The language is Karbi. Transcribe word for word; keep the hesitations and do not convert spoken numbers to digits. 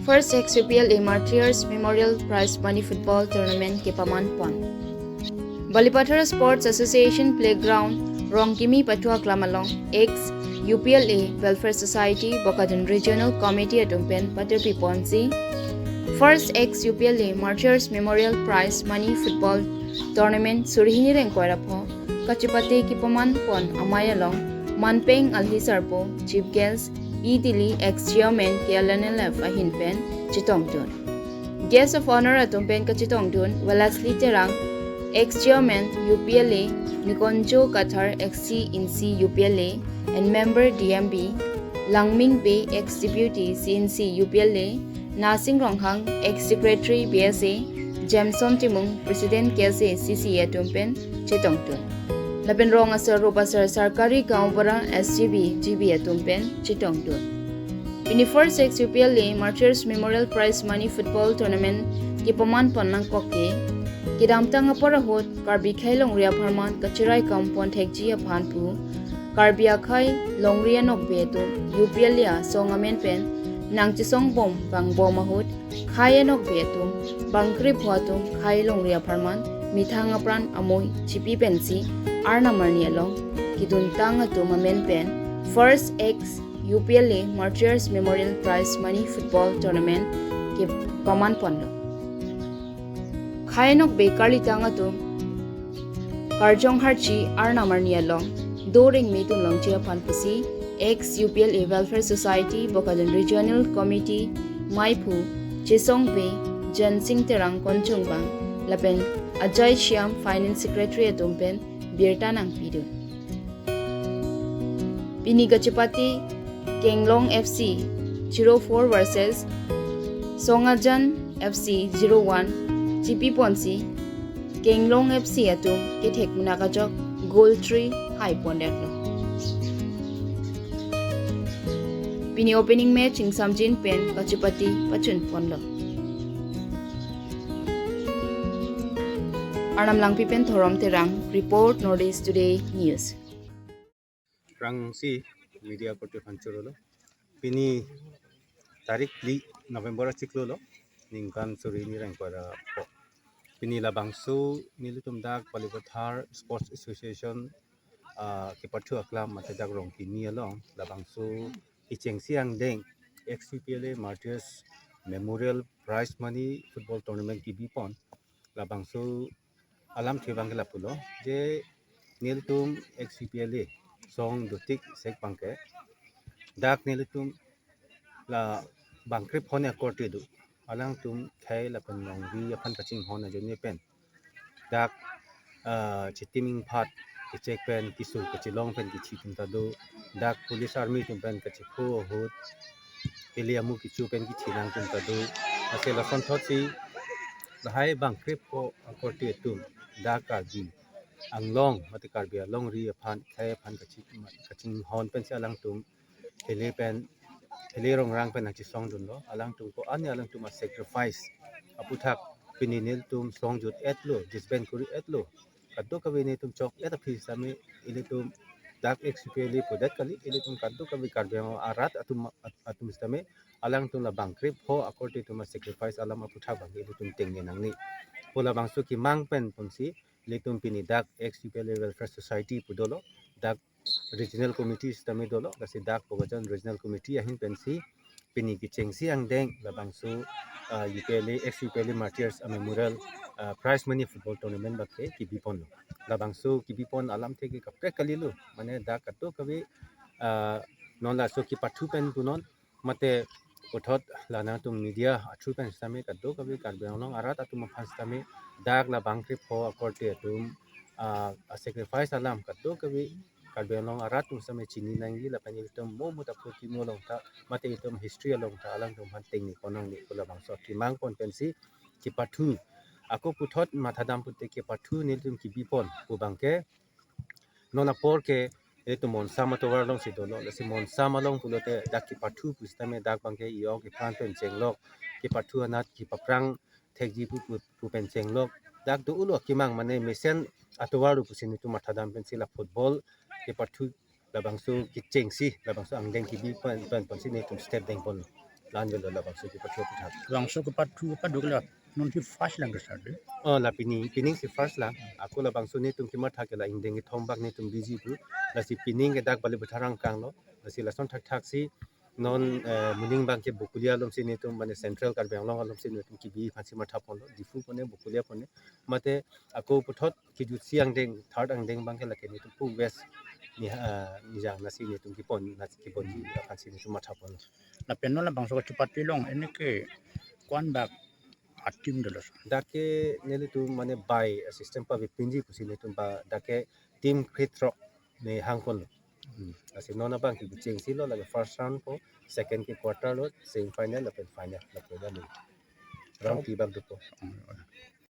First X U P L A Martyrs Memorial Prize Money Football Tournament kepaman pon. Balipathar Sports Association Playground, Rongkimi Pathu Aklam along, X U P L A Welfare Society, Bokajan Regional Committee atum pen patirpi ponsi First X U P L A Martyrs Memorial Prize Money Football Tournament suri hini ingkoi ra pho kachipate kepaman pon amei along Manpeng Alhi Sarpo, Chief Guest, E Tili, Ex Chairman K L N L F ahin pen chetongdun. Guest of Honor atum pen kachetongdun Wellesley Terang, Ex Chairman U P L A, Nikonjo Kathar, Ex C N C U P L A and Member D M B, Langming Bey, Ex Deputy C N C U P L A, Nasing Ronghang, Ex Secretary B S A, Jameson Timung, President K S A C C A atum pen chetongdun. Lapen rong asar rup asar Sarkari Gaonbura S G B G B atum pen chetongdun. Pini First X U P L A Martyrs Memorial Prize Money Football Tournament kepaman pon nangkok ke kedamtang apor ahut Karbi akhei longri apharman kachirai kam pon thekji aphan pu Karbi akhei longri anokbe atum U P L A asong amen pen nangchesong bom vangbom ahut akhei anokbe atum bangkrepho atum akhei longri apharman methang apran amoi chipi pensi Arnam arni along keduntang atum amen pen First X U P L A Martyrs Memorial Prize Money Football Tournament kepaman ponlo. Akhei anokbe karlitang atum karjong harchi Arnam arni along do rengme dun longji aphan pusi X U P L A Welfare Society Bokajan Regional Committee meiphu Chesong Bey, Jansing Terang Konchungbang lapen Ajay Shyam Finance Secretary atum pen birta nangpidun. Pini kachipate Kenglong F C zero four versus Songajan F C zero one chipi ponsi Kenglong F C atum kethek munak ajok goal three hai pondetlo. Pini opening match ingsamjin pen kachipate pachun ponlo. Arnam Langpi pen Thorom Terang report, North East Today News. Rangsi media korte aphan chorolo. Pini tarik phli November achiklo lo, ningkan suri hini ingkoi ra pho. Pini labangso nelitum dak Balipathar Sports Association, ah, kepathu aklam mate dak Rongkimi along labangso kechengsi angdeng X U P L A Martyrs Memorial Prize Money Football Tournament kebi pon. Labangso alamthe abang ke lapulo, je nelitum X U P L A song dotik sek abang ke dak nelitum la bangkrepho akorte do, alangtum akhei lapen longri aphan kachinghon ajoine pen dak, ah, chitim ingphat kechek pen keso kachelong pen kethi atum ta do, dak police army atum pen kachepho ahut ili amu kecho pen kethi nang atum ta do. Lasi lasonthotsi lahai bangkrepho akorte atum dak Karbi Anglong mate Karbi alongri aphan akhei aphan kaching, kachinghon pensi alangtum hile pen, hile rongrang pen nangchesongdunlo. Alangtum ko ani alangtum a-sacrifice aputhak pini nelitum songjut-etlo, disband kori-etlo. Kadokave nelitum chok-et aphi sitame ilitum dak X U P L A pudet kali, ilitum kadokave Karbi Anglong arat atum, at-, atum sitame alangtum la bangkrepho akorte atum a-sacrifice alam aputhak abang ilitum tengne nangne pu labangso kemang pen ponsi ilitum pini dak X U P L A Welfare Society pu dolo, dak Regional Committee sitame dolo, lasi dak Bokajan Regional Committee ahin pensi pini kechengsi angdeng labangso, ah, U P L A, X U P L A Martyrs, ah, Memorial, ah, Prize Money Football Tournament abang ke kebi ponlo. Labangso kebi pon alamthe ke kaprek kalilo, mane dak kadokave, ah, non laso kepathu pen punon, mate puthot la nangtum media a-through pen sitame kadokave Karbi Anglong arat atum aphan sitame dak la bangkrepho akorte atum, ah, a-sacrifice alam kadokave Karbi Anglong arat atum sitame chini nangji lapen ilitum mo mo ta phuti mo along ta mate ilitum history along ta alangtum aphan tengne konang ne pu labangso kemang pon pensi kepathu. Ako puthot mathadam pute kepathu nelitum kebi pon pu abang ke non apor ke ilitum Monsam atovar alongsi dolo, lasi Monsam along pulote dak kepathu pusitame dak abang ke iyok iphan pen chenglok, kepathu anat kepaprang thekji pu, pu, pu pen chenglok, dak do-ulo kemang, mane mesen atovar do pusi nelitum mathadam pensi la football kepathu labangso kechengsi labangso angdeng kebi pen, pen, pensi nelitum step deng ponlo. plan avelo labangso kepathu aphuthak. Labangso kepathu kepaduk la non si first lang ke sir de. Oh, la pini, pining si first lang. Ako labangso netum kematha ke la ingdeng kethom bak netum busy pu. Lasi pining ke dak Balibutharang kanglo. Lasi lason thakthak si non eh, moning abang ke Bokolia along si netum mane Central Karbi Anglong along si netum kebi aphan si matha ponlo. Diphu pone, Bokolia pone. Mate ako puthot kejutsi angdeng, third angdeng abang ke lake netum pu West ni eh, nijang nasi netum kepon, nasi keponji aphan si netum matha ponlo. Lapen non labangso kachepate along ini ke ko-an bak a-team dolo sir. Dak ke nelitum mane by system pavepinji pusi netum ba dak ke team krethrok ne hangkon. Hmm. Lasi non abang ke chengsi lo, lake first round po, second ke quarter lo, semi final lapen final lapen lo. Round three bak dopo. Hmm.